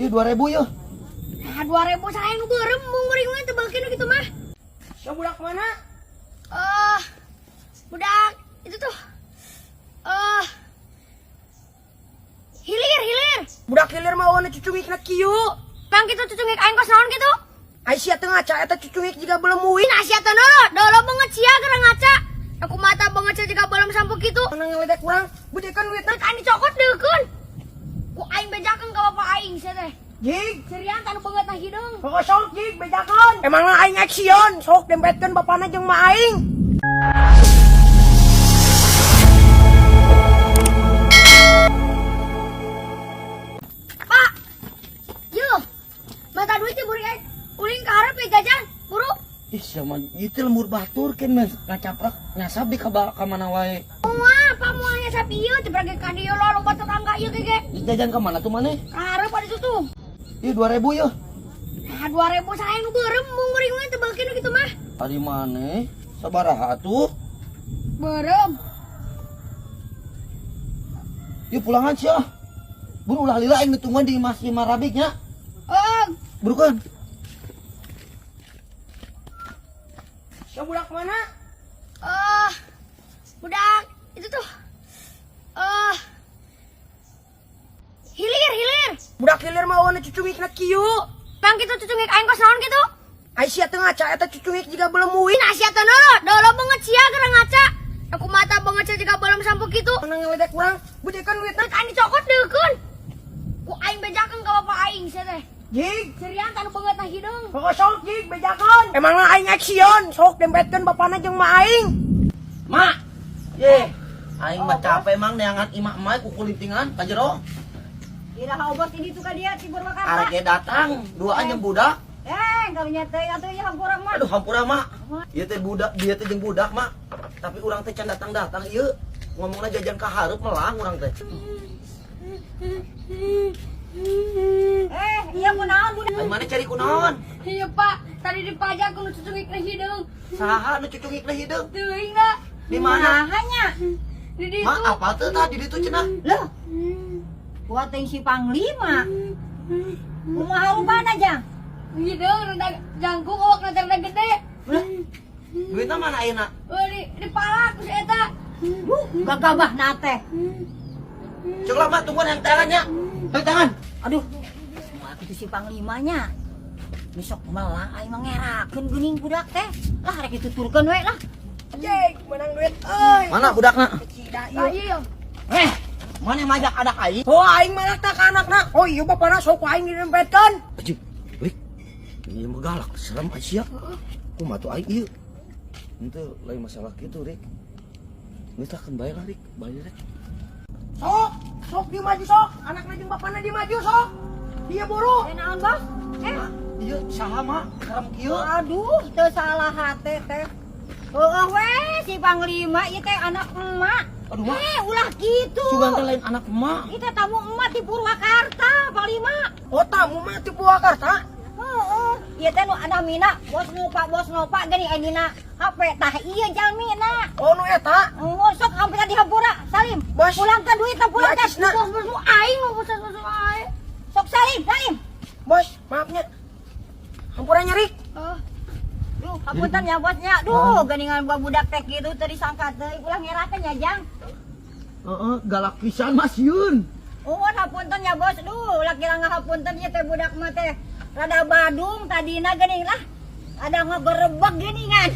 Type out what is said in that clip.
Ieu 2000 yeuh. Nah, 2000 saya nu beureum mung beuring we teu beukeun gitu mah. Sia budak mana? Eh, budak itu tuh. Eh, hilir, hilir. Budak hilir mah euweuh cucungikna kieu. Pang kitu cucungik aing kos naon kitu? Ai sia teu ngaca eta cucungik jiga beuleum uin. Nah, sia teh dolo, dolo banget sia gara ngaca. Aku mata banget sia jiga beuleum sampo kitu. Mana ngeledek urang, bedekan duitna. Rek aing dicokot deukeun. Ku aing bejakeun ka bapak aing sia teh. Jig, Serian tanu banget na hideung. pokok sok jig bejakeun. Emangna aing action, sok dempetkeun bapana jeung ma aing. Pak. Yo. Mata duit teh buri aing. Uling ka hareup ya jajan. Buru. Ih, sama ieu teh lembur batur keun mah ngacaprak nyasab di ka ka mana wae. Moal, Pak moalnya sapi ieu teh berage ka dieu lah lompat tetangga ieu ge. Jajan ka mana tuh maneh? Ka hareup ada itu tuh. Ieu 2000 yeuh. Nah, 2000 saya nu beureum mung beuring we teu beukeun kitu mah. Ari maneh sabaraha atuh? Beureum. Ieu pulangan sia. Buru ulah lila aing ditungguan di imah si Marabik nya. Heeh. Burukeun. Sia budak mana? Eh, budak itu tuh. Eh, hilir, hilir. Budak hilir mah euweuh cucungikna kieu. Pang kitu cucungik aing kos naon kitu? Ai sia teu ngaca eta cucungik jiga beuleum uin. Nah, sia teh dolo, dolo banget sia gara ngaca. Aku mata banget sia jiga beuleum sampo kitu. Mana ngeledek urang, bedekan duitna. Rek aing dicokot deukeun. Ku aing bejakeun ka bapak aing sia teh. Jig, Serian tanu banget na hideung. pokok sok jig bejakeun. Emangna aing action, sok dempetkeun bapana jeung ma aing. Mak. Ye. Aing mah capek mang neangan imah emak ku kulintingan ka jero. Iraha obos ini tuh ka dia ti Purwakarta. Arek ge datang, duaan jeung budak. Eh, karunya teh atuh ieu hampura mah. Aduh hampura mak. Ieu teh budak, dia teh jeung budak mak. Tapi urang teh can datang-datang ieu. Ngomongna jajan ka hareup melang urang teh. Eh, iya kunaon budak? Ai maneh cari kunaon? Iya Pak, tadi dipajak ku nu cucungik na hideung. Saha nu cucungikna hideung? Teuing da. Di mana? Nah, nya. Di ditu. Mak apa tuh tadi ditu cenah? Loh. Buat teh si panglima. Kumaha rupana jang? Hideung rada jangkung awakna teh rada gede. Duitna mana ayeuna? Oh, di palak ku si eta. Duh, gagabah na teh. Cek lah mak tungguan yang tangannya. Yang tangan. Aduh, moal kitu si panglimanya. Besok melang aing mah ngerakeun geuning budak teh. Lah rek dituturkeun we lah. Jig, menang duit euy. Mana budakna? Cida Lah ieu. iya. Eh, mana majak adak aing? Oh, aing malak tak ka anakna. Oh iya bapana sok ku aing didempetkeun. Anjing, Rik. Ini mah galak, serem sia. Kumaha tuh aing ieu? Henteu lain masalah kitu, Rik. Geus lah keun bae lah, Rik. Bae Rik. Sok, sok di maju sok. Anakna jeung bapana di maju sok. Dia buru. Eh naon, Bos? Eh, Ieu saha mak? Serem kieu. aduh, teu salah hate teh. Heueuh we si panglima ieu teh anak emak. Aduh, mak. Eh, ulah kitu. Sugan teh lain anak emak. Kita tamu emak di Purwakarta, Panglima. Oh, tamu mah di Purwakarta. Heeh, ieu teh nu anamina Bos Nopa, Bos Nopa geuning aya dina HP tah ieu jalmina. Oh, nu eta. Oh, sok hampir di hampura, Salim. Bos. Pulangkan duitna, pulangkan. Acisna. Bos bos nu aing mau bos bos aing. Sok Salim, Salim. Bos, maafnya. Hampuranya, Rik. Oh, Duh, hapunten ya bosnya. Duh, geuningan gua budak teh kitu teu disangka teuing ulah ngerakeun ya, Jang. Heeh, galak pisan Mas Yun. Oh, hapunten ya bos. Duh, ulah kira ngahapunten ieu teh budak mah teh. Rada badung tadina geuning lah. Ada ngagerebek geuningan.